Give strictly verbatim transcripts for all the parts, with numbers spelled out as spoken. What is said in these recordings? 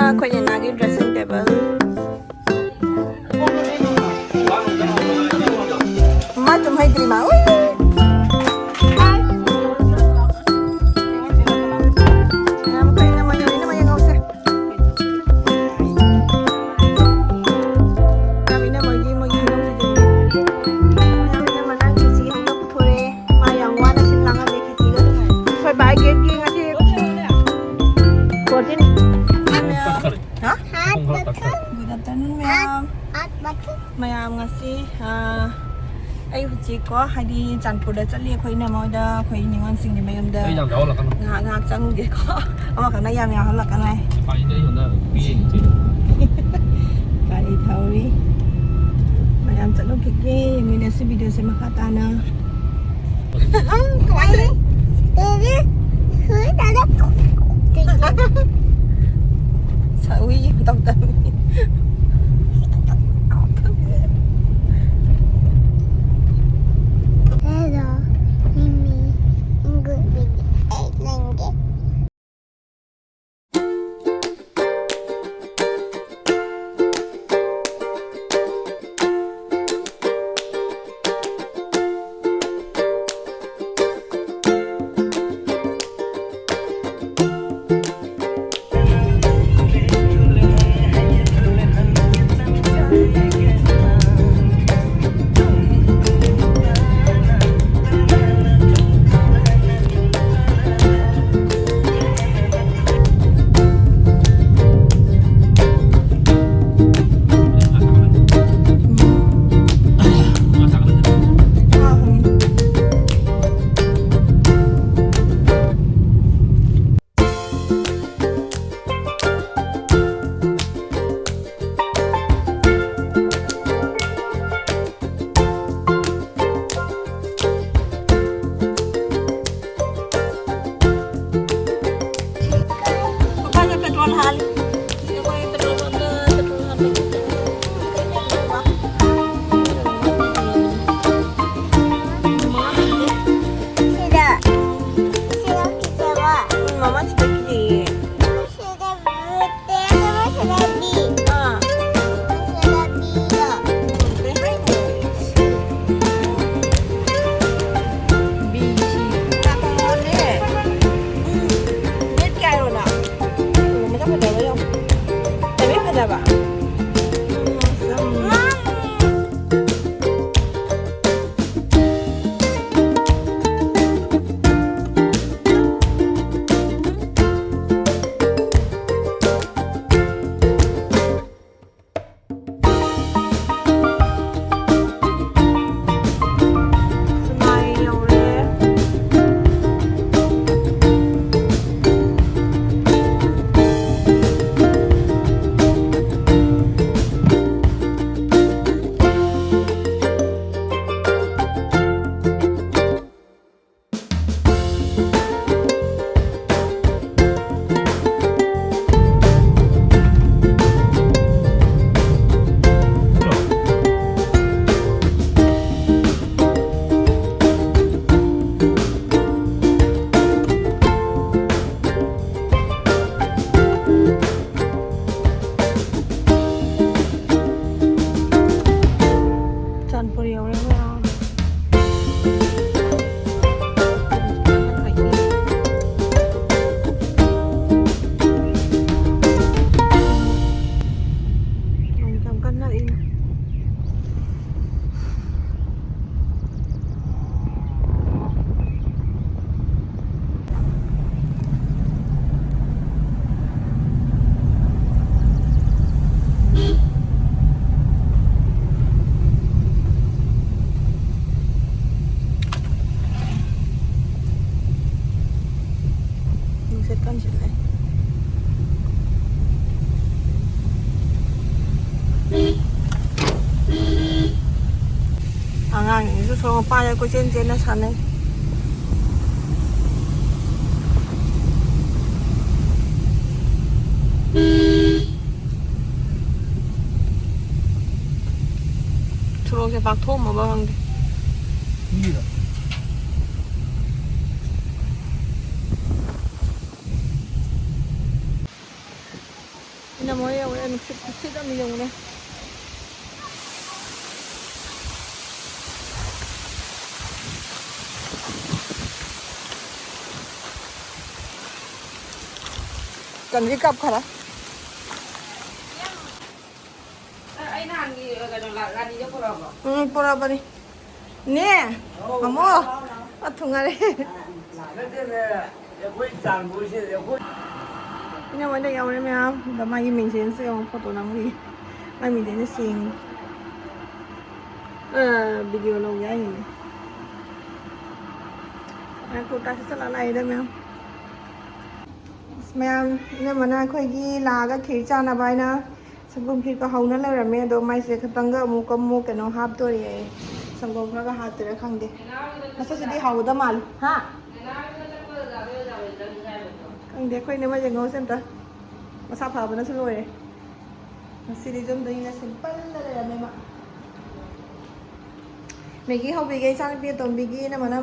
ꯑꯩꯈꯣꯏ ꯅꯦꯅꯥꯒꯤ dressing table꯫ ꯃꯥ ꯇꯨꯝ ꯍꯩꯇ꯭ꯔꯤ ꯃꯥ꯫ ꯎꯏ꯫ ꯃꯌꯥꯝ ꯑꯩꯈꯣꯏ ꯏꯅꯝꯃ ꯌꯦꯡꯉꯨ, ꯏꯅꯝꯃ ꯌꯦꯡꯍꯧꯁꯦ꯫ ꯃꯌꯥꯝ ꯏꯅꯝꯃꯒꯤ ꯃꯣꯏꯒꯤ ꯍꯩꯅꯧꯁꯤꯗꯤ꯫ ꯃꯌꯥꯝ ꯏꯅꯝꯃꯅ ꯈꯦꯆꯤ ꯍꯧꯔ ꯄꯨꯊꯣꯔꯛꯑꯦ꯫ ꯃꯥ ꯌꯥꯝ ꯋꯥꯅ ꯁꯤꯜ ꯂꯥꯡꯉꯝꯃꯦ ꯈꯦꯆꯤꯒ꯫ ꯑꯩꯈꯣꯏ ꯕꯥꯏ ꯒꯦꯠꯀꯤ ꯉꯁꯤ protein꯫ ꯍꯥ? Good afternoon, ꯃꯌꯥꯝ꯫ ꯃꯌꯥꯝ ꯉꯁꯤ, ꯑ, ꯑꯩ ꯍꯧꯖꯤꯛꯀꯣ, ꯍꯥꯏꯗꯤ ꯆꯥꯟꯄꯨꯔꯗ ꯆꯠꯂꯤ ꯑꯩꯈꯣꯏ ꯏꯅꯝꯃ ꯍꯣꯏꯗ, ꯑꯩꯈꯣꯏ ꯅꯤꯉꯣꯜꯁꯤꯡꯒꯤ ꯃꯌꯨꯝꯗ ꯑꯩ ꯌꯥꯝ ꯌꯥꯎꯍꯜꯂꯛꯀꯅꯨ꯫ ꯉꯥꯏꯍꯥꯛ, ꯉꯥꯏꯍꯥꯛ ꯆꯪꯉꯨꯒꯦꯀꯣ꯫ ꯑꯃꯈꯛꯅ ꯌꯥꯝ ꯌꯥꯎꯍꯜꯂꯛꯀꯅꯨ ꯍꯥꯏ꯫ ꯁꯤꯐꯥꯏꯗ ꯑꯩ ꯍꯣꯠꯅꯔꯒ ꯄꯤꯔꯤꯁꯦ꯫ ꯒꯥꯔꯤ ꯊꯧꯔꯤ꯫ ꯃꯌꯥꯝ ꯆꯠꯂꯨꯈꯤꯒꯦ꯫ ꯌꯦꯡꯃꯤꯟꯅꯁꯤ videoꯁꯦ ꯃꯈꯥ ꯇꯥꯅ꯫ ꯀꯃꯥꯏꯅ ꯇꯧꯔꯤ? ꯁꯛꯎꯏ ꯇꯧ ꯇꯝꯃꯤ꯫ Hello, Mimi. Good video. ꯑꯩ ꯅꯪꯒꯤ ꯀꯟꯁꯤꯜꯂꯦ꯫ ꯑꯉꯥꯡꯁꯤꯡꯁꯨ ꯁꯣꯔꯣꯛ ꯃꯄꯥꯟꯗ ꯀꯣꯏꯆꯦꯟ ꯆꯦꯟꯅ ꯁꯥꯟꯅꯩ꯫ ꯁꯣꯔꯣꯛꯁꯦ ꯄꯥꯛꯊꯣꯛꯑꯝꯃꯕ ꯈꯪꯗꯦ꯫ ꯃꯤꯔꯣ? ꯏꯅꯝꯃ ꯍꯣꯏ ꯌꯧꯔꯦ꯫ ꯅꯨꯡꯁꯤꯠ ꯈꯨꯁꯤꯠ ꯑꯃ ꯌꯦꯡꯉꯨꯅꯦ꯫ ꯀꯟꯗꯤ ꯀꯥꯞꯈꯔꯦ꯫ ꯑꯩ ꯅꯍꯥꯟꯒꯤ ꯀꯩꯅꯣ ꯔꯥꯅꯤꯗꯣ ꯄꯨꯔꯛꯑꯕꯣ? ꯎꯝ, ꯄꯨꯔꯛꯑꯕꯅꯤ꯫ ꯅꯦ, ꯃꯃꯣ, ꯑ, ꯊꯨꯡꯉꯔꯦ꯫ ꯅꯠꯇꯦꯅꯦ, ꯑꯩꯈꯣꯏ ꯆꯥꯟꯕꯨꯁꯦ, ꯑꯩꯈꯣꯏ ꯏꯅꯝꯃ ꯍꯣꯏꯗ ꯌꯧꯔꯦ ꯃꯌꯥꯝ꯫ ꯑꯗ ꯃꯥꯒꯤ ꯃꯤꯡꯁꯦꯜꯁꯦ ꯌꯦꯡꯉꯣ, ꯐꯣꯇꯣ ꯅꯝꯕꯒꯤ꯫ ꯃꯥꯏ ꯃꯤꯡꯁꯦꯜꯁꯦ ꯁꯦꯡꯉꯤ꯫ ꯑ, ꯚꯤꯗꯤꯑꯣ ꯂꯧꯒꯦ ꯍꯥꯏꯅꯤꯅꯦ꯫ ꯃꯌꯥꯝ ꯀꯨꯔꯇꯥ ꯁꯦꯠꯆꯜꯂ ꯂꯥꯛꯏꯗ ꯃꯌꯥꯝ꯫ ꯑꯁ, ꯃꯌꯥꯝ, ꯏꯅꯝꯃꯅ ꯑꯩꯈꯣꯏꯒꯤ ꯂꯥꯛꯑꯒ ꯈꯦꯔ ꯆꯥꯅꯕ ꯍꯥꯏꯅ ꯁꯪꯒꯣꯝ ꯈꯦꯔꯒ ꯍꯧꯅ ꯂꯩꯔꯝꯃꯦ꯫ ꯑꯗꯣ ꯃꯥꯏꯁꯦ ꯈꯤꯇꯪꯒ ꯑꯃꯨꯛ ꯑꯃꯨꯛ ꯀꯩꯅꯣ ꯍꯥꯞꯇꯣꯔꯤ ꯑꯩ꯫ ꯁꯪꯒꯣꯝ ꯈꯔꯒ ꯍꯥꯞꯇꯣꯏꯔꯥ ꯈꯪꯗꯦ꯫ ꯃꯁꯛꯁꯤꯗꯤ ꯍꯥꯎꯒꯗ ꯃꯥꯜꯂꯤ꯫ ꯍꯥ? ꯈꯪꯗꯦ, ꯑꯩꯈꯣꯏ ꯏꯅꯝꯃꯁꯦ ꯉꯧꯁꯦ ꯑꯝꯇ꯫ ꯃꯁꯥ ꯐꯕꯅꯁꯨ ꯂꯣꯏꯔꯦ꯫ ꯉꯁꯤꯗꯤ ꯌꯨꯝꯗ ꯏꯪꯅ ꯁꯤꯝꯄꯜꯗ ꯂꯩꯔꯝꯃꯦ ꯃꯥ꯫ ꯃꯦꯒꯤ ꯍꯧꯕꯤꯒꯦ ꯏꯆꯥꯅꯨꯄꯤ ꯑꯇꯣꯝꯕꯤꯒꯤ ꯏꯅꯝꯃꯅ꯫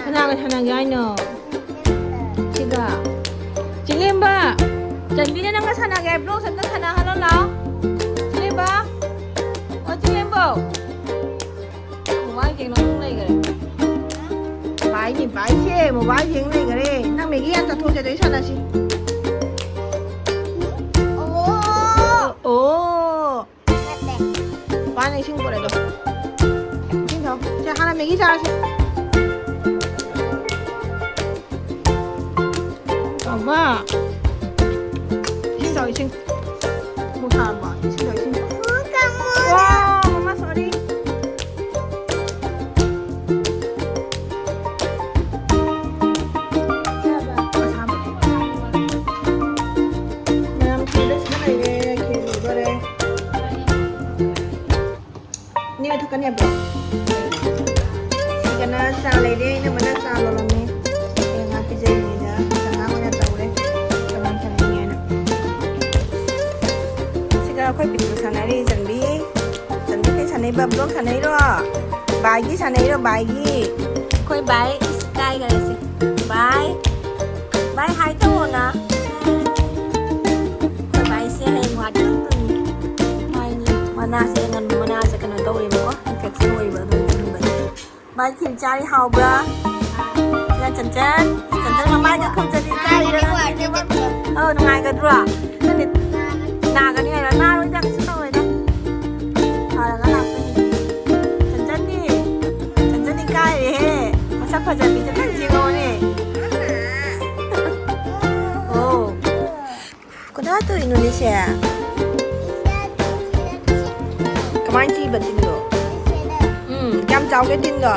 ꯀꯅꯥꯒ ꯁꯥꯟꯅꯒꯦ ꯍꯥꯏꯅꯣ? ꯁꯤꯒ? ꯆꯤꯂꯦꯝꯕ! ꯆꯟꯕꯤꯅ ꯅꯪꯒ ꯁꯥꯟꯅꯒꯦ ꯍꯥꯏꯕ꯭ꯔꯣ? ꯁꯟꯗ ꯁꯥꯟꯅꯍꯜꯂꯣ ꯂꯥꯛꯑꯣ꯫ ꯆꯤꯂꯦꯝꯕ! ꯑꯣ, ꯆꯤꯂꯦꯝꯕꯧ! ꯃꯣꯕꯥꯏꯜ ꯌꯦꯡ ꯑꯗꯨꯝ ꯂꯩꯈꯔꯦ꯫ ꯄꯥꯏꯅꯤ, ꯄꯥꯏꯁꯦ, ꯃꯣꯕꯥꯏꯜ ꯌꯦꯡ ꯂꯩꯈꯔꯦ꯫ ꯅꯪ ꯃꯦꯒꯤ ꯌꯥꯝ ꯆꯥꯊꯣꯛꯑꯁꯦ, ꯑꯗꯩ ꯁꯥꯟꯅꯁꯤ꯫ ꯑꯣ꯫ ꯑꯣ꯫ ꯅꯠꯇꯦ꯫ ꯄꯥꯅ ꯏꯁꯤꯡ ꯄꯨꯔꯛꯑꯦ ꯑꯗꯣ꯫ ꯏꯁꯤꯡ ꯃꯦꯒꯤ ꯆꯥꯔꯁꯦ꯫ ꯆꯥꯎꯕ꯫ ꯏꯁꯤꯡ ꯆꯥꯎ, ꯏꯁꯤꯡ꯫ ꯃꯣꯔꯣꯛ ꯁꯥꯔꯕꯣ? ꯏꯁꯤꯡ ꯆꯥꯎ, ꯏꯁꯤꯡ꯫ ꯋꯥ, ꯃꯃꯥ, sorry꯫ ꯑꯁꯥꯕ꯫ ꯃꯌꯥꯝ ꯈꯦꯔꯗ ꯁꯤꯗ ꯂꯩꯔꯦ, ꯈꯦꯔ ꯂꯣꯏꯗꯣꯔꯦ꯫ ꯅꯦ, ꯊꯛꯀꯅꯦꯕ꯭ꯔꯣ? ꯁꯤꯒꯅ ꯆꯥ ꯂꯩꯔꯦ, ꯏꯅꯝꯃꯅ ꯆꯥ ꯂꯣꯜꯂꯝꯃꯦ꯫ ꯑꯩ ꯉꯥ ꯄꯤꯖꯔꯤꯉꯩꯗ ꯆꯉꯥꯡ ꯑꯣꯏꯅ ꯇꯧꯔꯦ, ꯆꯉꯥꯡ ꯊꯛꯅꯤꯡꯉꯦꯅ꯫ ꯁꯤꯒ ꯑꯩꯈꯣꯏ ꯄꯤꯛꯇ꯭ꯔꯨ ꯁꯥꯟꯅꯔꯤ, ꯆꯟꯕꯤ꯫ ꯆꯟꯕꯤ ꯀꯩ ꯁꯥꯟꯅꯩꯕ? ꯕ꯭ꯂꯣꯛ ꯁꯥꯟꯅꯩꯔꯣ? ꯕꯥꯏꯒꯤ ꯁꯥꯟꯅꯩꯔꯣ, ꯕꯥꯏꯒꯤ? ꯑꯩꯈꯣꯏ ꯕꯥꯏ, ꯏꯁ, ꯀꯥꯏꯈꯔꯦ ꯁꯤ꯫ ꯕꯥꯏ꯫ ꯚꯥꯏ, ꯍꯥꯏ ꯇꯧꯑꯣꯅ꯫ ꯑꯩꯈꯣꯏ ꯚꯥꯏꯁꯦ ꯍꯌꯦꯡ ꯋꯥꯗꯤ ꯇꯨꯝꯅꯤ꯫ ꯃꯥꯏꯅꯤ, ꯃꯅꯥꯁꯦ, ꯉꯥꯅꯨ ꯃꯅꯥꯁꯦ ꯀꯩꯅꯣ ꯇꯧꯋꯦꯕꯀꯣ, infection ꯑꯣꯏꯕ ꯑꯗꯨ ꯇꯨꯝꯕꯅꯤ꯫ ꯚꯥꯏ, ꯈꯦꯔ ꯆꯥꯔꯤ, ꯍꯥꯎꯕ꯭ꯔꯥ? ꯌꯥ, ꯆꯟꯆꯟ, ꯆꯟꯆꯟ ꯃꯃꯥꯏꯒ ꯈꯨꯝꯖꯜꯂꯤ, ꯀꯥꯏꯗ ꯅꯪ? ꯑꯧ, ꯅꯨꯡꯉꯥꯏꯒꯗ꯭ꯔꯣ? ꯅꯪꯗꯤ ꯅꯥꯒꯅꯤ ꯍꯥꯏꯔꯣ? ꯅꯥꯔꯣꯏꯗ, ꯀꯩꯁꯨ ꯇꯧꯔꯣꯏꯗ꯫ ꯐꯔꯒ ꯂꯥꯛꯇꯣꯏꯅꯤ꯫ ꯆꯟꯆꯟꯗꯤ, ꯆꯟꯆꯟꯗꯤ ꯀꯥꯏꯔꯦꯍꯦ꯫ ꯃꯁꯛ ꯐꯖꯕꯤꯁꯦ ꯈꯔ ꯌꯦꯡꯉꯣꯅꯦ꯫ ꯑꯣ꯫ ꯀꯗꯥꯏ ꯇꯧꯔꯤꯅꯣꯅꯦ ꯁꯦ? ꯀꯃꯥꯏꯅ ꯆꯤꯕ ꯇꯤꯟꯗꯣ? ꯎꯝ, ꯀꯌꯥꯝ ꯆꯥꯎꯒꯦ ꯇꯤꯟꯗꯣ?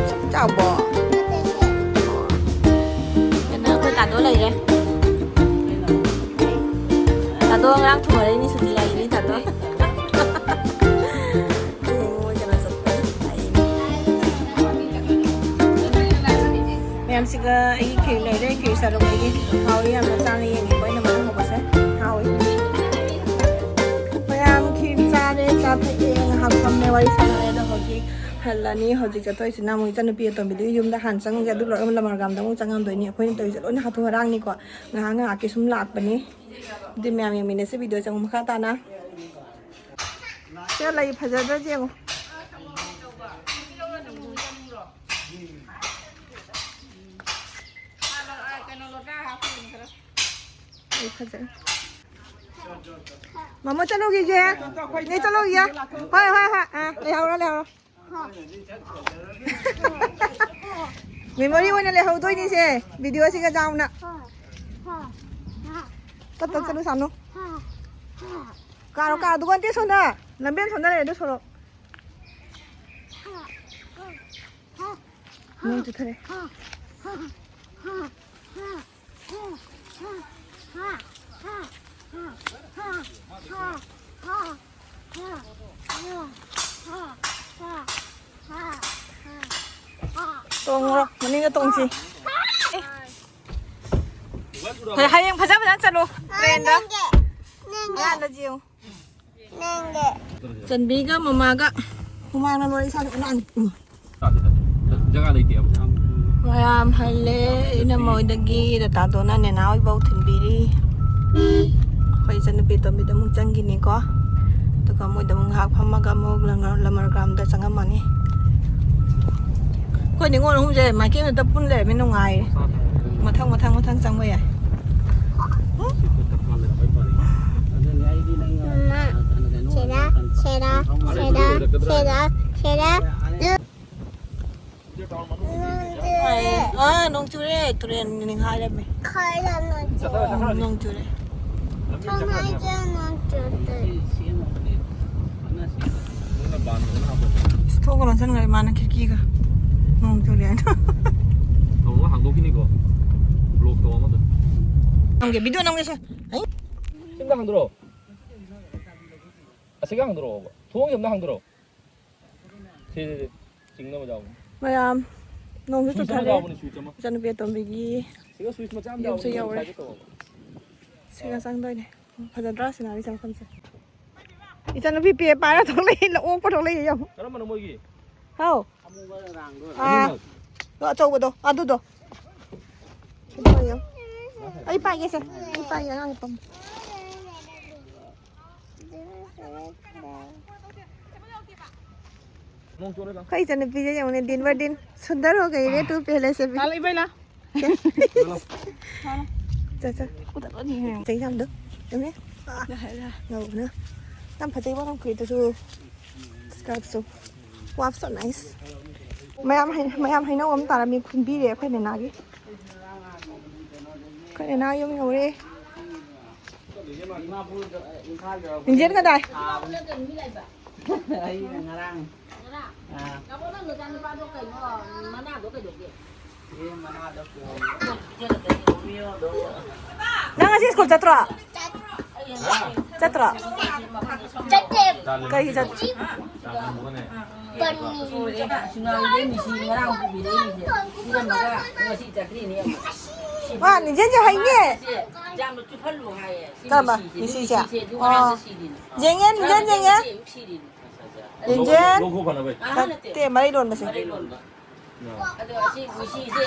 ꯁꯨꯛ ꯆꯥꯎꯕꯣ? ꯀꯩꯅꯣ, ꯑꯩꯈꯣꯏ ꯇꯥꯗꯣ ꯂꯩꯔꯦ꯫ ꯇꯥꯗꯣ ꯉꯔꯥꯡ ꯊꯨꯡꯍꯜꯂꯛꯏꯅꯤ, ꯁꯨꯇꯤ ꯂꯩꯔꯤꯅꯤ ꯇꯥꯗꯣ꯫ ꯃꯌꯥꯝꯁꯤꯒ ꯑꯩꯒꯤ ꯈꯦꯔ ꯂꯩꯔꯦ, ꯈꯦꯔ ꯆꯥꯔꯨꯕꯒꯤ꯫ ꯍꯥꯎꯏ, ꯌꯥꯝꯅ ꯆꯥꯅ ꯌꯦꯡꯉꯤꯀꯣ ꯑꯩꯅ ꯃꯅꯝ ꯍꯧꯕꯁꯦ꯫ ꯍꯥꯎꯏ꯫ ꯃꯌꯥꯝ ꯈꯦꯔ ꯆꯥꯔꯦ, ꯆꯥꯊꯛꯑꯦ, ꯉꯥꯏꯍꯥꯛ ꯐꯝꯃꯦ, ꯋꯥꯔꯤ ꯁꯥꯟꯅꯔꯦ꯫ ꯑꯗꯣ ꯍꯧꯖꯤꯛ ꯍꯜꯂꯅꯤ꯫ ꯍꯧꯖꯤꯛ ꯆꯠꯇꯣꯏꯁꯤꯅ ꯑꯃꯨꯛ ꯏꯆꯟꯅꯨꯄꯤ ꯑꯇꯣꯝꯕꯤꯗꯨꯒꯤ ꯌꯨꯝꯗ ꯍꯥꯟꯅ ꯆꯪꯉꯒꯦ, ꯑꯗꯨ ꯂꯣꯏꯔꯒ ꯂꯃꯔꯒꯥꯝꯗ ꯑꯃꯨꯛ ꯆꯪꯉꯝꯗꯣꯏꯅꯤ꯫ ꯑꯩꯈꯣꯏꯅ ꯇꯧꯔꯤꯁꯦ ꯂꯣꯏꯅ ꯍꯥꯊꯨ ꯍꯔꯥꯡꯅꯤꯀꯣ꯫ ꯉꯥꯏꯍꯥꯛ ꯉꯥꯏꯍꯥꯛꯀꯤ ꯁꯨꯝ ꯂꯥꯛꯄꯅꯤ꯫ ꯑꯗꯨꯗꯤ ꯃꯌꯥꯝ ꯌꯦꯡꯃꯤꯟꯅꯁꯤ ꯚꯤꯗꯤꯑꯣꯁꯦ ꯑꯃꯨꯛ ꯃꯈꯥ ꯇꯥꯅ꯫ ꯁꯤꯗ ꯂꯩ ꯐꯖꯗ꯭ꯔꯁꯦ ꯌꯦꯡꯉꯨ꯫ ꯂꯩ ꯐꯖꯩ꯫ ꯃꯃꯥ ꯆꯠꯂꯨꯈꯤꯒꯦ꯫ ꯅꯦ ꯆꯠꯂꯨꯈꯤꯒꯦ꯫ ꯍꯣꯏ, ꯍꯣꯏ, ꯍꯣꯏ꯫ ꯑꯥ, ꯂꯩꯍꯧꯔꯣ, ꯂꯩꯍꯧꯔꯣ꯫ ꯃꯦꯃꯣꯔꯤ ꯑꯣꯏꯅ ꯂꯩꯍꯧꯗꯣꯏꯅꯤꯁꯦ, ꯚꯤꯗꯤꯑꯣꯁꯤꯒ ꯆꯥꯎꯅ꯫ ꯇꯞ ꯇꯞ ꯆꯠꯂꯨ ꯁꯥꯅꯨ꯫ ꯀꯥꯔꯣ, ꯀꯥꯔꯣ, ꯑꯗꯨꯒ ꯅꯠꯇꯦ, ꯁꯣꯝꯗ ꯂꯝꯕꯦꯟ ꯁꯣꯝꯗ ꯂꯩꯔꯦ, ꯑꯗꯨ ꯁꯣꯔꯣꯛ꯫ ꯅꯣꯡ ꯆꯨꯊꯔꯦ꯫ ꯇꯣꯡꯉꯨꯔꯣ, ꯃꯅꯤꯡꯗ ꯇꯣꯡꯁꯤ꯫ ꯍꯣꯏ, ꯍꯌꯦꯡ ꯐꯖ ꯐꯖꯅ ꯆꯠꯂꯣ ꯇ꯭ꯔꯦꯟꯗ꯫ ꯑꯉꯥꯡꯗ ꯌꯦꯡꯉꯨ꯫ ꯆꯟꯕꯤꯒ ꯃꯃꯥꯒ ꯍꯨꯃꯥꯡꯅ ꯂꯣꯏ ꯏꯁꯥꯁꯦ ꯎꯅꯥꯅꯤ꯫ ꯖꯒꯥ ꯂꯩꯇꯦꯕ꯫ ꯃꯌꯥꯝ ꯍꯜꯂꯦ꯫ ꯏꯅꯝꯃ ꯍꯣꯏꯗꯒꯤ ꯗꯇꯥꯗꯣꯅ ꯅꯦꯅꯥ ꯍꯣꯏꯐꯥꯎ ꯊꯤꯟꯕꯤꯔꯤ꯫ ꯑꯩꯈꯣꯏ ꯏꯆꯟꯅꯨꯄꯤ ꯑꯇꯣꯝꯕꯤꯗ ꯑꯃꯨꯛ ꯆꯪꯈꯤꯅꯤꯀꯣ꯫ ꯑꯗꯨꯒ ꯃꯣꯏꯗ ꯑꯃꯨꯛ ꯉꯥꯏꯍꯥꯛ ꯐꯝꯃꯒ ꯑꯃꯨꯛ ꯂꯃꯔ-, ꯂꯃꯔꯒ꯭ꯔꯥꯝꯗ ꯆꯪꯉꯝꯃꯅꯤ꯫ ꯑꯩꯈꯣꯏ ꯅꯤꯉꯣꯜ ꯑꯍꯨꯝꯁꯦ ꯃꯥꯏꯀꯩ ꯑꯃꯗ ꯄꯨꯟ ꯂꯩꯔꯝꯃꯤ, ꯅꯨꯡꯉꯥꯏꯔꯦ꯫ ꯃꯊꯪ, ꯃꯊꯪ, ꯃꯊꯪ ꯆꯪꯕ ꯌꯥꯏ꯫ ꯁꯦꯔꯥ, ꯁꯦꯔꯥ, ꯁꯦꯔꯥ, ꯁꯦꯔꯥ, ꯁꯦꯔꯥ꯫ ꯑꯥ, ꯅꯣꯡ ꯆꯨꯔꯦ, ꯇꯨꯔꯦꯟ ꯅꯤꯡꯈꯥꯏꯔꯝꯃꯦ꯫ ꯈꯥꯏꯔ ꯅꯣꯡ ꯆꯨꯔꯦ꯫ ꯎꯝ, ꯅꯣꯡ ꯆꯨꯔꯦ꯫ ꯊꯣꯡ ꯍꯥꯡꯁꯦ ꯅꯣꯡ ꯆꯨꯔꯦ꯫ ꯏꯁ, ꯊꯣꯡꯒ ꯂꯣꯟꯁꯟꯈ꯭ꯔꯦ ꯃꯥꯅ ꯈꯤꯔꯀꯤꯒ꯫ ꯅꯣꯡ ꯆꯨꯔꯦ ꯍꯥꯏꯅ꯫ ꯊꯣꯡ ꯍꯥꯡꯗꯣꯛꯈꯤꯅꯤꯀꯣ꯫ ꯕ꯭ꯂꯣꯛ ꯇꯧ ꯑꯃꯗ꯫ ꯅꯝꯒꯦ, ꯚꯤꯗꯤꯑꯣ ꯅꯝꯒꯦꯁꯦ꯫ ꯑꯩ ꯁꯤꯝꯇ ꯍꯥꯡꯗꯣꯔꯛꯑꯣ꯫ ꯑꯁꯤꯒ ꯍꯥꯡꯗꯣꯔꯛꯑꯣꯕ꯫ ꯊꯣꯡꯁꯦ ꯑꯝꯇ ꯍꯥꯡꯗꯣꯔꯛꯑꯣ꯫ ꯁꯤ, ꯁꯤ, ꯁꯤ꯫ ꯆꯤꯡꯅꯕ ꯌꯥꯎꯕꯅꯤ꯫ ꯃꯌꯥꯝ, ꯅꯣꯡꯁꯨ ꯁ꯭ꯋꯤꯆ ꯑꯃ ꯆꯨꯊꯔꯦ꯫ ꯌꯥꯎꯕꯅꯤ, ꯁ꯭ꯋꯤꯆ ꯑꯃ꯫ ꯏꯆꯟꯅꯨꯄꯤ ꯑꯇꯣꯝꯕꯤꯒꯤ ꯁꯤꯒ ꯁ꯭ꯋꯤꯆ ꯃꯆꯥ ꯑꯃ ꯌꯨꯝꯁꯨ ꯌꯥꯎꯕꯅꯤ, ꯌꯧꯔꯦ꯫ ꯁ꯭ꯋꯥꯏꯗ ꯇꯧꯑꯣ꯫ ꯁꯤꯒ ꯆꯪꯗꯣꯏꯅꯦ꯫ ꯐꯖꯗ꯭ꯔꯥ ꯁꯤꯅꯔꯤ ꯃꯐꯝꯁꯦ? ꯏꯆꯟꯅꯨꯄꯤ ꯄꯦ ꯄꯥꯏꯔ ꯊꯣꯛꯂꯛꯏ, ꯑꯣꯛꯄ ꯊꯣꯛꯂꯛꯏ ꯌꯦꯡꯉꯨ꯫ ꯀꯔꯝꯕꯅꯣ ꯃꯣꯏꯒꯤ? ꯍꯥꯎ꯫ ꯑꯥ꯫ ꯑꯅꯤꯃꯛ꯫ ꯑꯗꯣ ꯑꯆꯧꯕꯗꯣ, ꯑꯗꯨꯗꯣ꯫ ꯑꯗꯨꯗꯣ ꯌꯦꯡꯉꯨ꯫ ꯑꯩ ꯄꯥꯏꯒꯦꯁꯦ꯫ ꯑꯩ ꯄꯥꯏꯒꯦ, ꯑꯉꯥꯡꯒꯤ ꯄꯝ꯫ ꯅꯣꯡ ꯆꯨꯔꯦ ꯂꯥꯎ꯫ ꯑꯩꯈꯣꯏ ꯏꯆꯟꯅꯨꯄꯤꯁꯦ ꯌꯦꯡꯉꯨꯅꯦ, दिन भर दिन सुंदर हो गई रे तू पहले से भी। ꯂꯥꯛꯑꯣ, ꯏꯕꯦꯝꯃ꯫ ꯆꯠ, ꯆꯠ꯫ ꯆꯩ ꯌꯥꯝꯗꯣ꯫ ꯌꯦꯡꯉꯨꯅꯦ꯫ ꯉꯧꯕꯅ꯫ ꯌꯥꯝ ꯐꯖꯩꯕ ꯅꯪ ꯐꯨꯔꯤꯠꯇꯨꯁꯨ꯫ ꯏꯁꯀꯥꯔꯠꯁꯨ꯫ Wow, so nice. ꯃꯌꯥꯝ ꯍꯩ-, ꯃꯌꯥꯝ ꯍꯩꯅꯧ ꯑꯃ ꯇꯥꯔꯝꯃꯤ, ꯈꯨꯟꯕꯤꯔꯦ ꯑꯩꯈꯣꯏ ꯅꯦꯅꯥꯒꯤ꯫ ꯑꯩꯈꯣꯏ ꯅꯦꯅꯥ ꯌꯨꯝ ꯌꯧꯔꯦ꯫ ꯏꯟꯖꯦꯟ ꯀꯗꯥꯏ? ꯑꯩꯅ ꯉꯔꯥꯡ꯫ ꯑꯥ꯫ ꯅꯪ ꯉꯁꯤ ꯁ꯭ꯀꯨꯜ ꯆꯠꯇ꯭ꯔꯣ? ꯆꯠꯇ꯭ꯔꯣ? ꯆꯠꯇꯦ꯫ ꯀꯩꯒꯤ ꯆꯠ-? ꯃꯥ ꯅꯤꯡꯖꯦꯟꯁꯦ ꯍꯩꯅꯦ꯫ ꯀꯔꯝꯕ? ꯃꯤꯁꯤꯁꯦ? ꯑꯣ꯫ ꯌꯦꯡꯉꯦ, ꯅꯤꯡꯖꯦꯟ ꯌꯦꯡꯉꯦ꯫ ꯌꯦꯡꯖꯦꯟ꯫ ꯅꯠꯇꯦ, ꯃꯔꯩ ꯂꯣꯟꯕꯁꯦ꯫ ꯑꯗꯣ ꯑꯁꯤ ꯃꯤꯁꯤꯁꯦ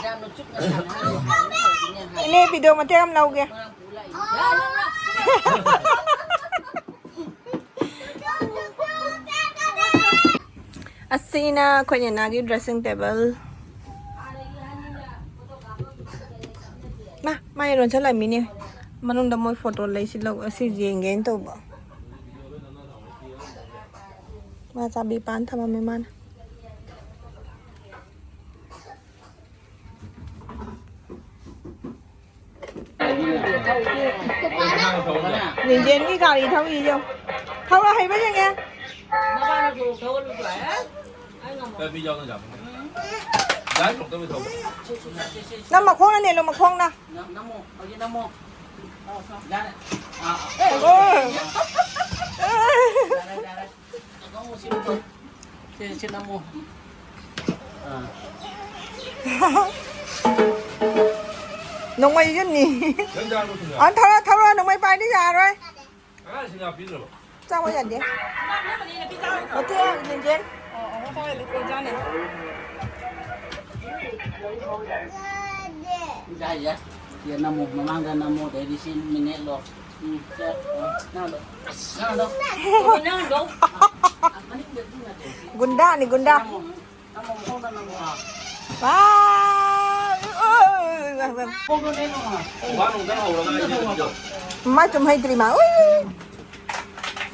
ꯌꯥꯝꯅ ꯆꯨꯞꯅ ꯁꯥꯟꯅꯍꯜꯂꯦ꯫ ꯏꯅꯦ, video ꯃꯇꯦꯛ ꯑꯃ ꯂꯧꯒꯦ꯫ ꯑꯁꯤꯅ ꯑꯩꯈꯣꯏ ꯅꯦꯅꯥꯒꯤ dressing table꯫ ꯃꯥ, ꯃꯥ ꯂꯣꯟꯁꯤꯜꯂꯝꯃꯤꯅꯦ꯫ ꯃꯅꯨꯡꯗ ꯃꯣꯏ photo ꯂꯩ, ꯁꯤ ꯂꯧ-, ꯁꯤ ꯌꯦꯡꯒꯦꯅ ꯇꯧꯕ꯫ ꯃꯥ ꯆꯥꯕꯤ ꯄꯥꯟ ꯊꯝꯃꯝꯃꯦ ꯃꯥꯅ꯫ ꯅꯤꯡꯖꯦꯟꯒꯤ ꯒꯥꯔꯤ ꯊꯧꯔꯤ ꯌꯦꯡꯉꯨ꯫ ꯊꯧꯔ ꯍꯩꯕ ꯌꯦꯡꯉꯦ꯫ ꯅꯪ ꯃꯈꯣꯡꯅ ꯅꯦꯠꯂꯣ, ꯃꯈꯣꯡꯅ꯫ ꯅꯝꯃꯣ, ꯍꯧꯖꯤꯛ ꯅꯝꯃꯣ꯫ ꯌꯥꯔꯦ꯫ ꯑꯥ, ꯑꯥ꯫ ꯑꯣ꯫ ꯌꯥꯔꯦ, ꯌꯥꯔꯦ꯫ ꯅꯝꯃꯣ, ꯁꯤ ꯅꯝꯃꯣ꯫ ꯁꯤ, ꯁꯤ ꯅꯝꯃꯣ꯫ ꯑꯥ꯫ ꯅꯣꯡꯃꯩꯁꯨ ꯅꯤ꯫ ꯅꯪ ꯆꯥꯔꯕꯣ, ꯁꯤꯡꯒꯥ? ꯑ, ꯊꯧꯔꯣ, ꯊꯧꯔꯣ, ꯅꯣꯡꯃꯩ ꯄꯥꯏꯗꯤ ꯌꯥꯔꯣꯏ꯫ ꯑꯉꯥꯡꯁꯤꯡ ꯉꯥ ꯄꯤꯗ꯭ꯔꯕꯣ? ꯆꯥꯕ ꯌꯥꯗꯦ꯫ ꯅꯠꯇꯦ, ꯌꯦꯡꯒꯦ꯫ ꯌꯥꯏ, ꯌꯥꯏ꯫ ꯁꯤꯗ ꯅꯝꯃꯣ, ꯃꯃꯥꯡꯗ ꯅꯝꯃꯣ, ꯑꯗꯩꯗꯤ ꯁꯤ ꯃꯤꯅꯦꯠꯂꯣ꯫ ꯎꯝ, ꯁꯦ, ꯅꯪꯗꯣ꯫ ꯅꯪꯗꯣ꯫ ꯒꯨꯟꯗꯥꯅꯤ, ꯒꯨꯟꯗꯥ꯫ ꯅꯝꯃꯣ, ꯅꯝꯃꯣ, ꯃꯈꯣꯡꯗ ꯅꯝꯃꯣ꯫ ꯋꯥ! ꯃꯈꯣꯡꯗꯣ ꯅꯦꯠꯂꯣ, ꯃꯥ꯫ ꯃꯥ ꯆꯨꯝ ꯍꯩꯇ꯭ꯔꯤ ꯃꯥ꯫ ꯎꯏ!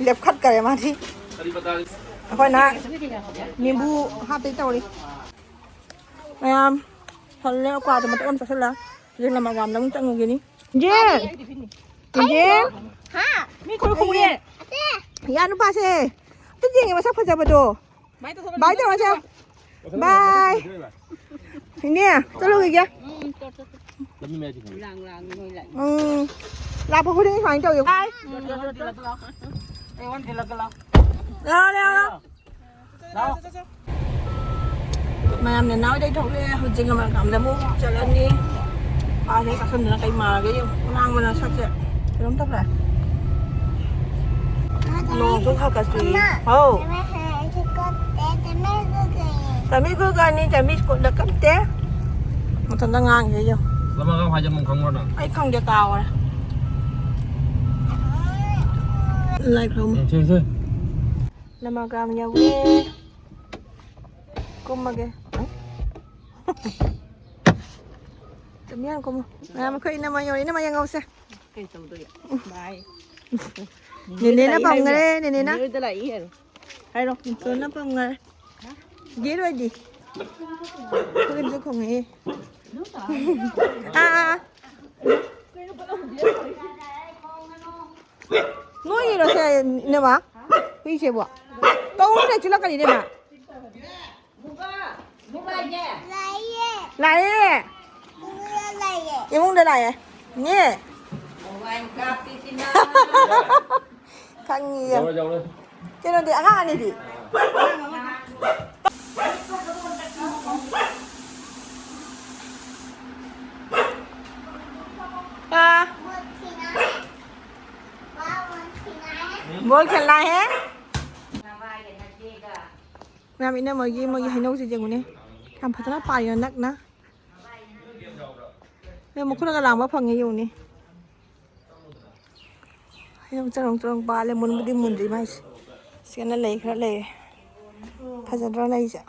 ꯂꯦꯞꯈꯠꯈꯔꯦ ꯃꯥꯗꯤ꯫ ꯀꯔꯤ ꯄꯇꯥ? ꯑꯩꯈꯣꯏꯅ ꯅꯤꯝꯕꯨ ꯍꯥꯞꯇꯣꯏ ꯇꯧꯔꯤ꯫ ꯃꯌꯥꯝ ꯍꯜꯂꯦ, ꯀ꯭ꯋꯥꯗꯣ ꯃꯇꯦꯛ ꯑꯃ ꯆꯥꯁꯤꯜꯂꯦ꯫ ꯍꯧꯖꯤꯛ ꯂꯃꯒꯥꯝꯗ ꯑꯃꯨꯛ ꯆꯪꯉꯨꯈꯤꯅꯤ꯫ ꯌꯦꯟ! ꯌꯦꯟ! ꯍꯥ? ꯃꯤ ꯈꯣꯏ ꯈꯣꯏꯌꯦ꯫ ꯏꯌꯥ ꯅꯨꯄꯥꯁꯦ꯫ ꯑꯝꯇ ꯌꯦꯡꯒꯦ ꯃꯁꯛ ꯐꯖꯕꯗꯣ꯫ ꯕꯥꯏ ꯇꯧꯔꯁꯦ꯫ ꯕꯥꯏ꯫ ꯏꯅꯦ, ꯆꯠꯂꯨꯈꯤꯒꯦ꯫ ꯎꯝ꯫ ꯂꯥꯛꯄ ꯈꯨꯗꯤꯡꯒꯤ ꯁꯨꯃꯥꯏꯅ ꯇꯧꯋꯤ꯫ ꯕꯥꯏ꯫ ꯂꯥꯛꯑꯣ, ꯂꯥꯛꯑꯣ, ꯂꯥꯛꯑꯣ꯫ ꯃꯌꯥꯝꯅ ꯅꯥꯎꯗꯩ ꯊꯣꯛꯂꯛꯑꯦ꯫ ꯍꯧꯖꯤꯛ ꯑꯃꯔꯣꯝꯗ ꯑꯃꯨꯛ ꯆꯠꯂꯅꯤ꯫ ꯐꯥꯁꯦ ꯆꯥꯁꯟꯗꯅ ꯀꯩ ꯃꯥꯔꯒꯦ ꯌꯦꯡꯉꯨ꯫ ꯉꯥꯡꯕꯅ ꯁꯛꯁꯦ ꯀꯩꯅꯣꯝ ꯇꯧꯈ꯭ꯔꯦ꯫ ꯅꯣꯡꯁꯨ ꯈꯔ ꯈꯔ ꯆꯨꯏ꯫ ꯍꯥꯎ꯫ ꯆꯥꯃꯤꯁ ꯀꯣꯠꯂꯦ, ꯆꯥꯃꯤꯁ ꯀꯣꯠꯂꯦ꯫ ꯆꯥꯃꯤꯁ ꯀꯣꯠꯂ ꯀꯞꯇꯦ꯫ ꯃꯊꯟꯇ ꯉꯥꯡꯉꯤꯁꯦ ꯌꯦꯡꯉꯨ꯫ ꯂꯃꯒꯥꯝ ꯍꯥꯏꯁꯦ ꯅꯪ ꯈꯪꯕ꯭ꯔꯣ ꯅꯪ? ꯑꯩ ꯈꯪꯗꯦ, ꯀꯥꯎꯔꯦ꯫ ꯂꯥꯏ ꯈꯨꯔꯨꯝꯃꯨ꯫ ꯎꯝ, ꯁꯦ, ꯁꯦ꯫ ꯂꯃꯒꯥꯝ ꯌꯧꯔꯦ꯫ ꯀꯨꯝꯃꯒꯦ꯫ ꯆꯨꯝꯃꯤꯌꯥꯝ ꯀꯨꯝꯃꯨ꯫ ꯃꯌꯥꯝ ꯑꯩꯈꯣꯏ ꯏꯅꯝꯃ ꯌꯧꯔꯦ꯫ ꯏꯅꯝꯃ ꯌꯦꯡꯍꯧꯁꯦ꯫ ꯀꯩ ꯇꯧꯗꯣꯏ? ꯕꯥꯏ꯫ ꯅꯦꯅꯦꯅ ꯂꯥꯛꯏ ꯄꯝꯈꯔꯦ, ꯍꯥꯏꯕꯅꯦ꯫ ꯅꯦꯅꯦꯅ꯫ ꯅꯦꯅꯦ ꯍꯣꯏꯗ ꯂꯥꯛꯏ ꯍꯥꯏꯔꯣ꯫ ꯍꯥꯏꯔꯣ꯫ ꯅꯦꯅꯦꯅ ꯄꯝꯈꯔꯦ꯫ ꯒꯦꯠ ꯑꯣꯏꯗꯤ꯫ ꯑꯩꯈꯣꯏꯒꯤꯁꯨ ꯈꯣꯡꯉꯛꯑꯦ꯫ ꯑꯥ, ꯑꯥ꯫ ꯅꯣꯏꯒꯤꯔꯣ ꯁꯦ, ꯏꯅꯝꯃ? ꯍꯨꯏꯁꯦꯕꯣ? ꯀꯧꯅꯦ, ꯆꯤꯜꯂꯛꯀꯅꯤ, ꯏꯅꯝꯃ꯫ ꯂꯥꯛꯑꯦ꯫ ꯏꯃꯨꯡꯗ ꯂꯥꯛꯑꯦ꯫ ꯅꯦ꯫ ꯈꯪꯉꯤꯌꯦ꯫ ꯌꯧꯔꯦ, ꯌꯧꯔꯦ꯫ ꯀꯩꯅꯣꯗꯤ, ꯑꯉꯥꯡ ꯑꯅꯤꯗꯤ? ꯑꯥ꯫ ꯕꯣꯜ ꯈꯦꯜꯅꯥ ꯍꯦ꯫ ꯃꯌꯥꯝ, ꯏꯅꯝꯃꯒꯤ ꯃꯣꯏꯒꯤ ꯍꯩꯅꯧꯁꯦ ꯌꯦꯡꯉꯨꯅꯦ꯫ ꯌꯥꯝ ꯐꯖꯅ ꯄꯥꯜꯂꯤꯅ ꯅꯛꯅ꯫ ꯃꯈꯨꯠꯅꯒ ꯂꯥꯝꯕ ꯐꯪꯉꯦ ꯌꯦꯡꯉꯨꯅꯦ꯫ ꯍꯩꯅꯧ ꯆꯔꯣꯡ ꯆꯔꯣꯡ ꯄꯥꯜꯂꯦ, ꯃꯨꯟꯕꯨꯗꯤ ꯃꯨꯟꯗ꯭ꯔꯤ ꯃꯥꯏꯁꯦ꯫ ꯁꯤꯅ ꯂꯩ ꯈꯔ ꯂꯩꯔꯦ꯫ ꯐꯖꯗ꯭ꯔꯣ ꯂꯩꯁꯦ?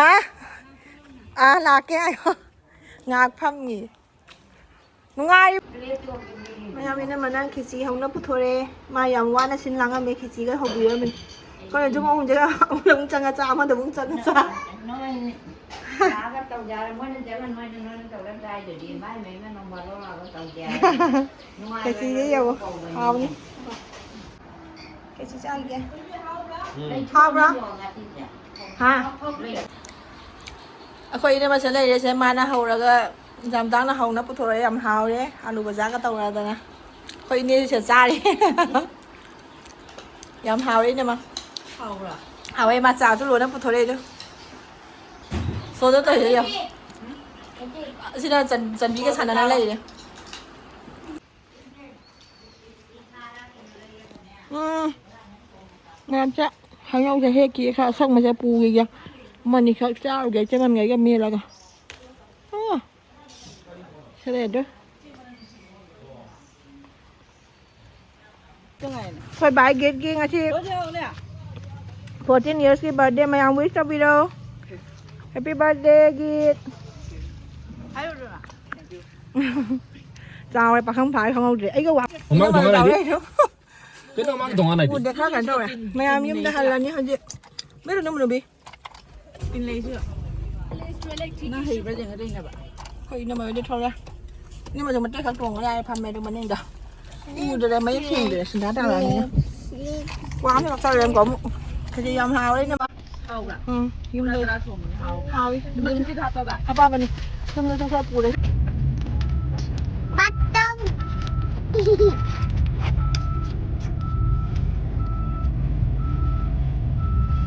ꯑꯥ? ꯑꯥ, ꯂꯥꯛꯀꯦ ꯍꯥꯏꯌꯣ꯫ ꯉꯥꯏꯍꯥꯛ ꯐꯝꯃꯤ꯫ ꯅꯨꯡꯉꯥꯏ꯫ ꯃꯌꯥꯝ ꯏꯅꯝꯃꯅ ꯈꯦꯆꯤ ꯍꯧꯅ ꯄꯨꯊꯣꯔꯛꯑꯦ꯫ ꯃꯥ ꯌꯥꯝ ꯋꯥꯅ ꯁꯤꯟ ꯂꯥꯡꯉꯝꯃꯦ, ꯈꯦꯆꯤꯒ ꯍꯧꯕꯤꯔꯝꯃꯤ꯫ ꯑꯩꯈꯣꯏꯅ ꯌꯨꯝ ꯑꯍꯨꯝꯁꯦ ꯑꯃꯗ ꯑꯃꯨꯛ ꯆꯪꯉ ꯆꯥ, ꯑꯃꯗ ꯑꯃꯨꯛ ꯆꯪꯉ ꯆꯥ꯫ ꯅꯣꯏ ꯂꯥꯛꯑꯒ ꯇꯧꯖꯔ, ꯃꯣꯏꯅ ꯆꯠꯂ ꯅꯣꯏꯅ, ꯅꯣꯏꯅ ꯇꯧꯔ ꯆꯥꯏꯗꯨꯗꯤ, ꯃꯥꯏ ꯃꯌꯨꯝꯗ ꯅꯣꯡ ꯐꯥꯗꯣꯛ ꯂꯥꯛꯑꯒ ꯇꯧꯖꯔ꯫ ꯅꯨꯡꯉꯥꯏꯕ ꯈꯦꯆꯤꯁꯦ ꯌꯦꯡꯉꯣ, ꯀꯧꯕꯅꯤꯅꯦ꯫ ꯍꯥꯎꯅꯤ꯫ ꯈꯦꯆꯤ ꯆꯥꯒꯦ꯫ ꯎꯝ꯫ ꯍꯥꯎꯕ꯭ꯔꯥ? ꯍꯥ? ꯑꯩꯈꯣꯏ ꯏꯅꯝꯃꯁꯦ ꯂꯩꯔꯦꯁꯦ, ꯃꯥꯅ ꯍꯧꯔꯒ ꯌꯥꯝ ꯇꯥꯡꯅ ꯍꯧꯅ ꯄꯨꯊꯣꯔꯛꯑꯦ, ꯌꯥꯝ ꯍꯥꯎꯔꯦ꯫ ꯑꯥꯂꯨ ꯕꯖꯥꯔꯒ ꯇꯧꯔꯗꯅ ꯑꯩꯈꯣꯏ ꯏꯅꯦꯁꯦ ꯆꯥꯔꯦ꯫ ꯌꯥꯝ ꯍꯥꯎꯔꯦ ꯏꯅꯝꯃ꯫ ꯍꯥꯎꯕ꯭ꯔꯥ? ꯍꯥꯎꯋꯦ, ꯃꯥ ꯆꯥꯁꯨ ꯂꯣꯟꯅ ꯄꯨꯊꯣꯔꯛꯑꯦ ꯑꯗꯨ꯫ ꯁꯣꯗ ꯇꯧꯔꯤꯁꯦ ꯌꯦꯡꯉꯣ꯫ ꯑꯁꯤꯅ ꯆꯟ-, ꯆꯟꯕꯤꯒ ꯁꯥꯟꯅꯅ ꯂꯩꯔꯦ꯫ ꯎꯝ꯫ ꯃꯌꯥꯝꯁꯦ ꯍꯩꯅꯧꯁꯦ ꯍꯦꯛꯈꯤ, ꯈꯔ ꯑꯁꯪꯕꯁꯦ ꯄꯨꯈꯤꯒꯦ꯫ ꯑꯃꯅꯤꯈꯛ ꯆꯥꯔꯨꯒꯦ ꯆꯦꯃꯟꯒꯩꯒ ꯃꯦꯠꯂꯒ꯫ ꯑꯣ꯫ ꯁꯤꯗ ꯌꯥꯗ꯭ꯔꯦ꯫ ꯑꯩꯈꯣꯏ ꯕꯥꯏ ꯒꯤꯠꯀꯤ ꯉꯁꯤ fourteen yearsꯀꯤ birthday, ꯃꯌꯥꯝ wish ꯇꯧꯕꯤꯔꯣ꯫ Happy birthday ꯒꯤꯠ꯫ ꯆꯥꯎꯔꯦ, ꯄꯥꯈꯪ ꯐꯥꯔꯦ ꯈꯪꯍꯧꯗ꯭ꯔꯦ꯫ ꯑꯩꯒ ꯋꯥ ꯃꯃꯥꯡ ꯊꯣꯡꯒꯥꯟ ꯂꯩꯗꯤ? ꯀꯩꯅꯣ ꯃꯃꯥꯡ ꯊꯣꯡꯒꯥꯟ ꯂꯩꯗꯤ? ꯎꯗꯦ, ꯈꯔ ꯀꯩꯅꯣ ꯇꯧꯔꯦ꯫ ꯃꯌꯥꯝ ꯌꯨꯝꯗ ꯍꯜꯂꯅꯤ ꯍꯧꯖꯤꯛ꯫ ꯃꯤꯔꯨ ꯅꯨꯃꯨ ꯅꯨꯕꯤ꯫ ꯅꯪ ꯍꯩꯕ꯭ꯔꯥ ꯌꯦꯡꯉꯗꯤ ꯏꯅꯕ꯫ ꯑꯩꯈꯣꯏ ꯏꯅꯝꯃ ꯍꯣꯏꯗꯤ ꯊꯣꯛꯂꯦ꯫ ꯏꯅꯝꯃꯁꯨ ꯃꯇꯦꯛ ꯈꯛ ꯇꯣꯡꯉ ꯂꯥꯛꯑꯦ, ꯐꯝꯃꯦ ꯑꯗꯨ ꯃꯅꯤꯡꯗ꯫ ꯎꯗ꯭ꯔꯦ, ꯃꯌꯦꯛ ꯁꯦꯡꯗ꯭ꯔꯦ, ꯁꯤꯟꯊꯥ ꯇꯥꯔꯛꯑꯅꯤꯅ꯫ ꯀ꯭ꯋꯥ ꯑꯃ ꯍꯦꯛ ꯂꯧꯊꯔꯦ ꯑꯃꯨꯛ꯫ ꯈꯦꯆꯤ ꯌꯥꯝ ꯍꯥꯎꯔꯦ ꯏꯅꯝꯃ꯫ ꯍꯥꯎꯕ꯭ꯔꯥ? ꯎꯝ, ꯌꯨꯝꯗ꯫ ꯀꯅꯥ ꯀꯅꯥ ꯊꯣꯡꯕꯅꯣ? ꯍꯥꯎꯕ꯭ꯔꯥ? ꯍꯥꯎꯏ꯫ ꯌꯨꯝꯗ ꯈꯔ ꯍꯥꯞꯄꯕ? ꯍꯥꯞꯄꯕꯅꯤ꯫ ꯌꯨꯝꯗꯁꯨ ꯈꯔ ꯄꯨꯔꯦ꯫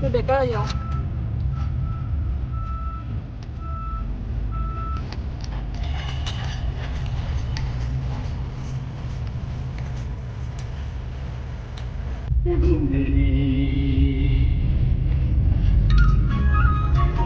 ꯑꯩꯈꯣꯏ ꯕꯦꯀꯔ ꯌꯦꯡꯉꯣ꯫